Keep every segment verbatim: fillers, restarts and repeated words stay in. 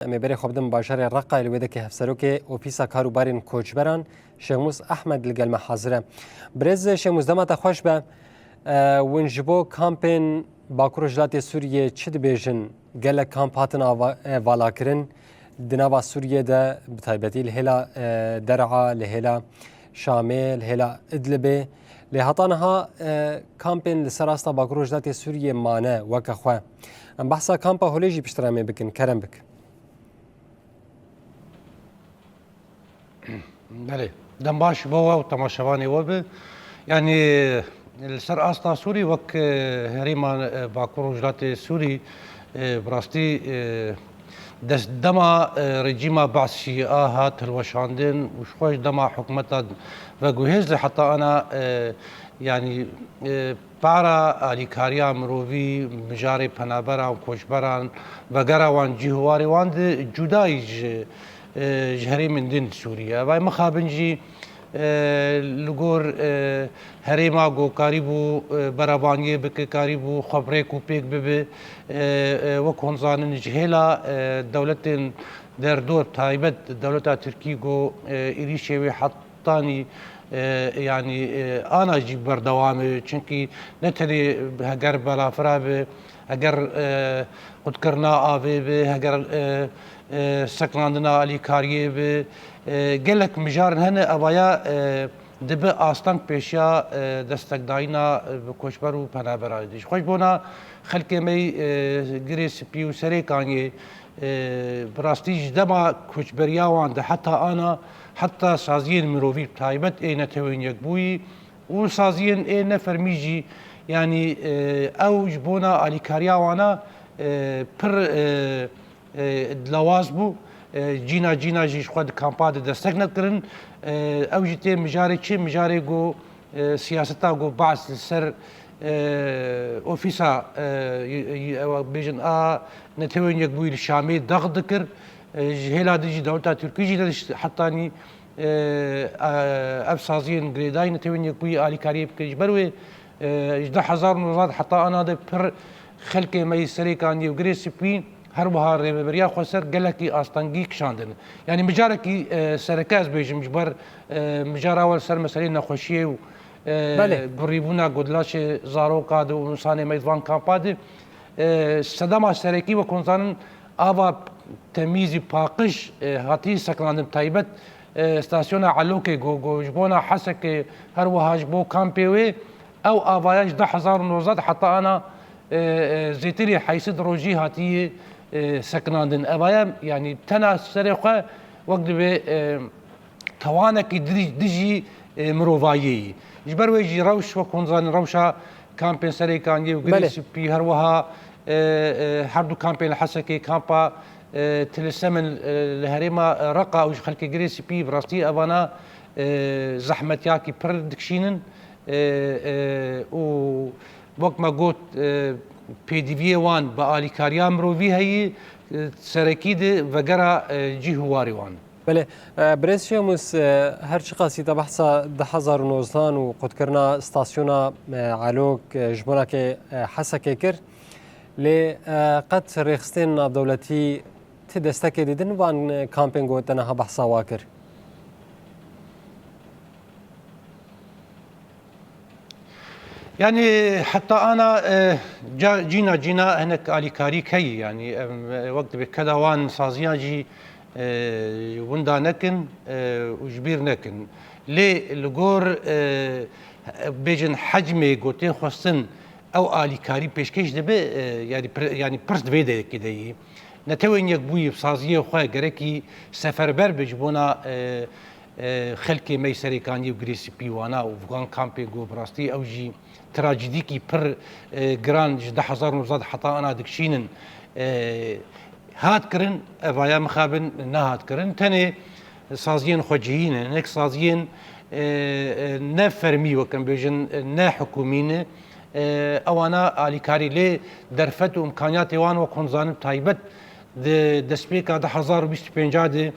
Em ê berê xwe bidin bajarê Reqayê, li wê de ke hevserokê Ofîsa Kar û Barên Koçberan Şêxmûs Ehmed li gel me hazir e. Birêz Şêxmûs, dema te xweş be. E, hûn ji bo kampên Bakur Rojhilatê Sûriyê çi dibêjin? Gelek kamp hatin ava-, e, valakirin. Di nava Sûriyê de, bi taybetî li hêla, e, Der'a, li hêla Şamê, li hêla Idlibê. Lê heta niha, e, kampên li ser asta Bakur Rojhilatê Sûriyê mane weke xwe. Em behsa kampa Holê jî piştre em ê bikin. Kerem bik. Belê. Dem baş bo we û temaşevanê we be. Yanî li ser asta Sûrî wek, e, herêma, e, Bakur Rojhilatê Sûrî, e, bi rastî, e, dest dema, e, rejîma Be'sî a hat hilweşandin û ji xwe ji dema hikûmeta veguhêz de heta ana, e, yanî, e, para alîkariya mirovî, mijarê penaberan, koçberan, vegera wan cî hiwarê wan di cudayî ji, e, ji herêmên din Sûriye. Evay mixabin jî, e, li gor, e, herêma ku karîbû, e, berevaniyê bike, karîbû xwe bi rêk û pêk bibe. E, e, wek hûn zanin ji hêla, e, dewletên derdor, taybet dewleta Tirkî ku, e, êrîşê wê hetanî, e, yanî, e, ana jî berdewam e. Çunkî ne tenê heger belafira be, heger, e, qutkirina avê be, heger, e, e, sekinandina alîkariyê be, e, gelek mijarin hene evaya, e, dibe asteng pêşiya, e, destekdayîna, e, bi koçber û penaberan de. Ji xwe ji bona xelkê me yî, e, Girê Spî û Serêkaniyê, e, bi rastî ji dema koçberiya wan de heta ana, heta saziyên mirovî bi taybet ê Netewên Yekbûyî û saziyên ê nefermî jî, yanî, e, ew ji bona alîkariya wana, e, pir, e, e, dilawaz bû. E, cîna cîna jî ji xwe di kampa de destek nedikirin. E, ew jî tê mijarê çi? Mijarê ku, e, siyaseta ku Baas li ser, e, ofîsa, e, y-, y-, ew bêjin a Netewên Yekbûyî li Şamê dext dikir. E, ji hêla din jî dewleta Tirkî jî ne dişt hetanî, e, e, ev saziyên girêdayî Netewên Yekbûyî alîkariyê bike. Ji ber wê, e, ji du hezar û nozdeh heta ana de pir xelkê me yî Serêkaniyê û Girê Spî, her wiha Rêveberiya Xweser gelekî astengî kişandin. Yanî mijarekî, e, sereke ez bêjim ji ber, e, mijara we li ser meseleyê nexweşiyê û, e, Belê. gurîbûna godlaşê zaroka de û însanê me di van kampa de, e, sedema serekî wek hûn zanin ava temîzî paqij, e, hatî sekinandin taybet, e, stasyona Elokê ku, ku ji bona Hesekê her wiha ji bo kampê wê, ew avaya ji du hezar û nozdeh heta ana, e, e, zêtirî heyşt rojî hatiye, e, sekinandin. Evaya, yanî tena serê xwe wek divê, e, tawanekî dirî-, dijî, e, mirovayiyê yî. Ji ber wê jî rewş, wek hûn zanin, rewşa kampên Serêkaniyê û Girê Belê. Spî, her wiha, e, e, her du kampên li Hesekê, kampa, e, Tilisemin, e, li herêma, e, Reqa û ji xelkê Girê Spî, bi rastî evana, e, zehmetiyakî pir dikişînin, e, e, û wek me got, e, pêdiviyê wan bi alîkariya mirovî heyî, e, serekî di vegera, e, cî hiwarê wan. Belê, e, birêz Şêmûs, e, her çiqasî te behsa du hezar û nozdan û qutkirina stasyona, e, Elok, e, ji bonakê, e, Hesekê kir. Lê, e, qet rêxistên navdewletî ti destekê didin van, e, kampên ku te niha behsa wa kir? Yanî heta ana, e, ca-, cîna cîna hinek alîkarî heyî, yanî em, e, wek dibê keda wan saziyan jî, e, winda nekin, e, û ji bîr nekin. Lê li gor, e, bêjin hecmê ku tê xwestin ew alîkarî pêşkêş dibe, e, yanî pir-, yanî pirs di vê derekê de yî. Netewên Yekbûyî bi saziyê xwe gerekî seferber be ji bona, e, e, xelkê me yî Serêkaniyê û Girê Spî wana û van kampê ku bi rastî ew jî trajîdîkî pir, e, giran ji du hezar û nozdan heta ana dikişînin, e, hat kirin, evaya mixabin nehat kirin. Tenê saziyên xwecihî ne, hinek saziyên, e, e, ne fermî, wek em bêjin, e, ne hikûmî ne. E, ewana alîkarî lê derfet û imkaniyatê wan wek hûn zanin taybet di destpêka du hezar û bîst û pênc de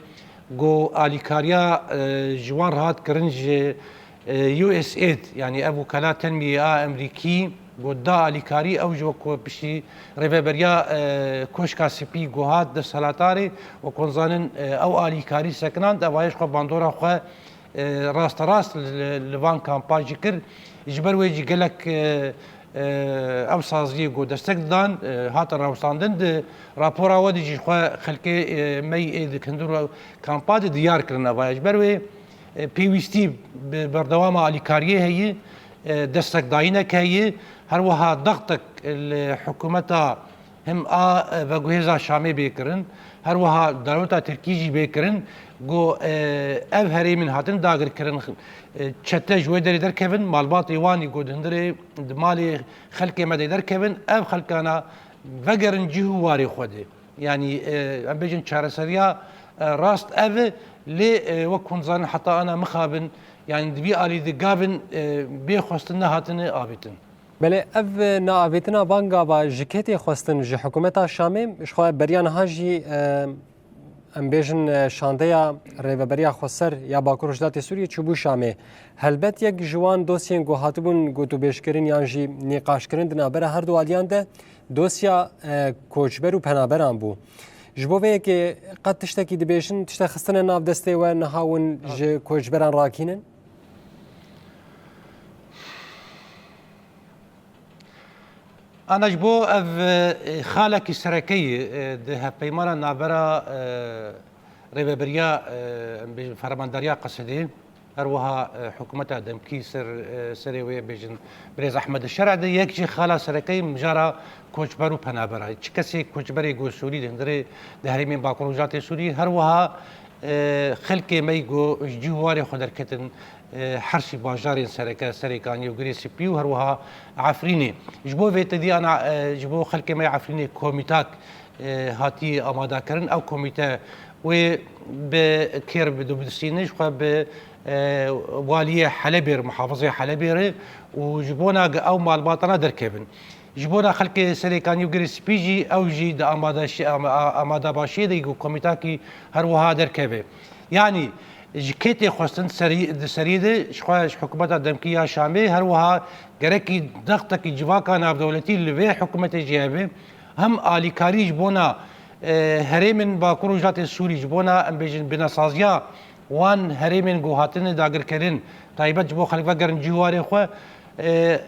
ku alîkariya, e, ji wan re hat kirin ji, e, U S aid, yanî ev wikala tenmiyê a Emerîkî, Got da alîkarî, ew ji wek ku piştî rêveberiya, e, Koşka Spî ku hat desthilatarê û ku zanin, e, ew alîkarî sekinand, ev ji xwe bandora xwe, e, rasterast li, li van kampa jî kir. Ji ber wê jî gelek, e, e, ew saziyê ku destek didan, e, hatin rawestandin. Di rapora we de jî ji xwe xelkê, e, me yê ê di hundir û kampa de diyar kirin ev. Ji ber wê, e, pêwîstî bi berdewama alîkariyê heye, e, destekdayînek heye, her wiha dextek li hikûmeta him a, e, veguhêza Şamê bê kirin, her wiha dewleta Tirkî jî bê kirin, ku, e, ev herêmên hatin dagirkirin, e, çete ji wê derê derkevin, malbatê wan î ku di hundirê di malê xelkê me de derkevin, ev xelkana vegerin cih û warê xwe de. Yanî, e, em bêjin çareseriya, e, rast ev e, lê, e, wek hûn zanin heta ana mixabin, yanî di vî alî de gavin, e, bê xwestin nehatine avêtin. Belê ev neavêtina van gava ji kê tê xwestin, ji hikûmeta Şamê? Ji xwe beriya niha jî, e, em bêjin, e, şandeya Rêveberiya Xweser ya Bakur Rojhilatê Sûriyê çûbû Şamê. Helbet yek ji wan dosyên ku hatibûn gotûbêjkirin yan jî nîqaşkirin di navbera her du aliyan de dosya, e, koçber û penaberan bû. Ji bo vê yekê qet tiştekî dibêjin, tiştek xistine nav destê we, niha hûn ji koçberan rakînin? Ana ji bo ev, e, xalekî sereke ye, e, di hevpeymana navbera, e, rêveberiya, e, em bêjin fermandariya Qesedê, her wiha, e, hikûmeta demkî ser, e, serê wê bêjin birêz Ehmed Şer'e de yek ji xala sereke ye mijara koçber û penaberan. Çi kesê koçberê ku Sûrî di hundirê di herêmên Bakur Rojhilatê Sûrî, her wiha, e, xelkê me yî ku ji cî û warê xwe derketin, e, her sî bajarên sereke, Serêkaniyê û Girê Spî û her wiha Efrînê. Ji bo vê tedî ana, e, ji bo xelkê me yê Efrînê komîtak, e, hatî amadakirin. Ew komîte wê bi kêr bi dubidisîne, ji xwe bi, e, waliyê Helebê re, muhafizê Helebê re û ji bona ge-, ew malbatana derkevin. Ji bona xelkê Serêkanî û Girê Spî jî ew jî di amadaşi-, ama-, a-, amadabaşiyê de ku komîtakî her wiha derkeve. Yanî ji kê tê xwestin serî-, di seriyê de ji xwe ji hikûmeta demkî ya Şamê her wiha gerekî dextekî civaka navdewletî li vê hikûmetê jî hebe. Hem alîkarî ji bona, e, herêmên Bakur û Rojhilatê Sûrî, ji bona em bêjin binesaziya wan herêmên ku hatine dagirkirin, taybet ji bo xelk vegerin cî û warê xwe, e,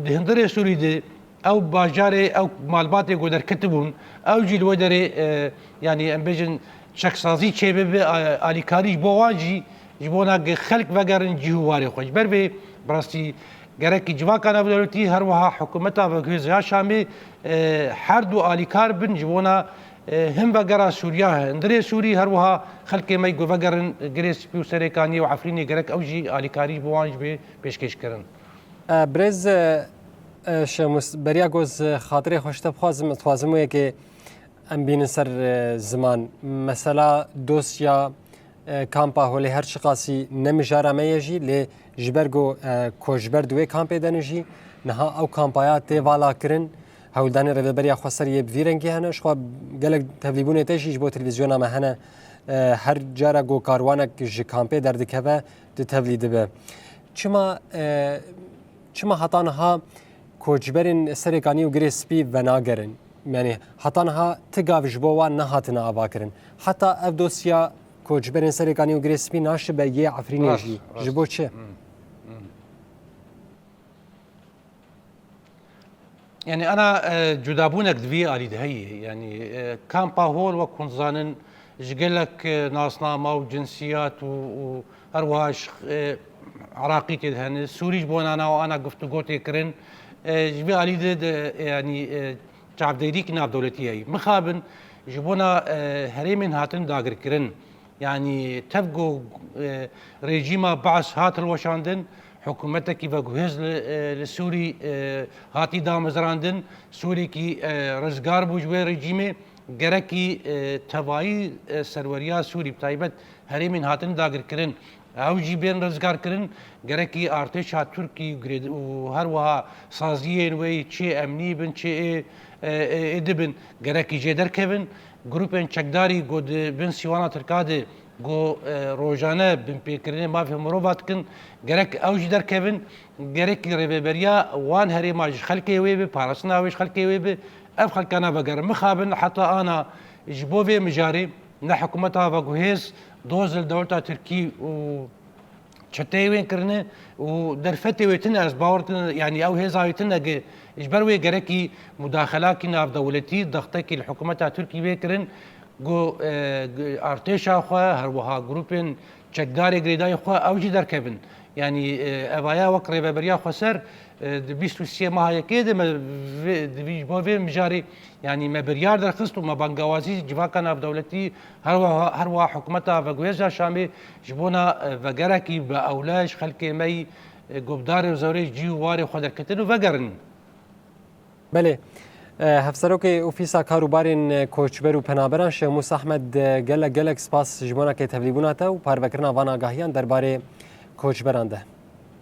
di hundirê Sûrî de ew bajarê, ew malbatê ku derketibûn, ew jî li wê derê, e, yanî em bêjin çeksazî çêbibe, a-, alîkarî ji bo wan jî, ji bona ge-, xelk vegerin cî û warê xwe. Ji ber vê bi rastî gerekî civaka navdewletî, her wiha hikûmeta veguhêza ya Şamê, e, her du alîkar bin ji bona, e, him vegera Sûriya, hundirê Sûrî, her wiha xelkê me ku vegerin Girê Spî û Serêkaniyê û Efrînê gerek ew jî alîkarî ji bo wan jî bê pêşkêşkirin. E, birêz, e, e, Şemus, beriya ku ez xatirê xwe ji te bixwazim, ez dixwazim wê yekê em bînin ser, e, ziman. Mesela dosya, e, kampa Holê her çiqasî ne mijara me ye jî, lê ji ber ku, e, koçber di wê kampê de ne jî, niha ew kampaya tê valakirin. Hewldanên Rêveberiya Xweser yê bi vî rengî hene. Ji xwe gelek tevlîbûnê te jî ji bo televîzyona me hene. E, her cara ku karwanek ji kampê derdikeve, di tevlî dibe. Çima, e, çima heta niha koçberên Serêkanî û Girê Spî venagerin? Yanî heta niha ti gav ji bo wan nehatine avakirin. Heta ev dosya koçberên Serêkanî û Girê Spî naşibe yê Efrînê jî. Ji bo çi? Yanî ana, e, cudabûnek di vî alî de heye. Yanî, e, kampa Hol wek hûn zanin ji gelek, e, nasnama û cinsiyat û, û her wiha ji, e, Iraqî tê de hene. Sûrî ji bo nana û ana guftûgo tê kirin. E, ji vî alî de, de, e, yanî, e, çavdêrîk navdewletî heye. Mixabin ji bona, e, herêmên hatin dagirkirin. Yanî tev ku, e, rejîma Baas hat hilweşandin, hikûmetekî veguhêz li, e, li Sûrî, e, hatî damezrandin, Sûrîkî, e, rizgar bû ji wê rejîmê, gerekî, e, tevayî, e, serweriya Sûrî, bi taybet herêmên hatin dagirkirin, ew jî bên rizgarkirin, gerekî artêşa Tirkî û girê-, û her wiha saziyên wê çi emnî bin, çi ê, e, ê, ê dibin, gerekî jê derkevin. Grûpên çekdarî ku di bin sîwana Tirka de Ku, e, rojane binpêkirinê mafê mirova dikin, gerek ew jî derkevin, gerekî rêveberiya wan herêma ji xelkê wê be, parastina wê ji xelkê wê be, ev xelkana vegerin. Mixabin heta ana ji bo vê mijarê ne hikûmeta veguhêz doz li dewleta Tirkî û çeteyê wê kirine û derfetê wê tune, ez bawer dikim, yanî ew hêza wê tune ge-, ji ber wê gerekî mudaxelakî navdewletî, dextekî li hikûmeta Tirkî wê kirin, ku, e, artêşa xwe, her wiha grûpên çekdarê girêdayî xwe ew jî derkevin. Yanî, e, evaya wek Rêveberiya Xweser, e, di bîst û sê meha yekê de me vê, di vî, ji bo vê mijarê, yanî me biryar derxist û me bangawazî civaka navdewletî, her wiha, her wiha hikûmeta veguhêz ya Şamê ji bona, e, vegerekî bi ewle ji xelkê me yî, e, guhdarê û zewrê cî û warê xwe derketin û vegerin. Belê. E, Hevserokê Ofîsa Karûbarên Koçber û Penaberan Şêxmûs Ehmed, e, gelek, gelek spas ji bona ke tevlîbûna te û parvekirina van agahiyan derbarê koçberan de.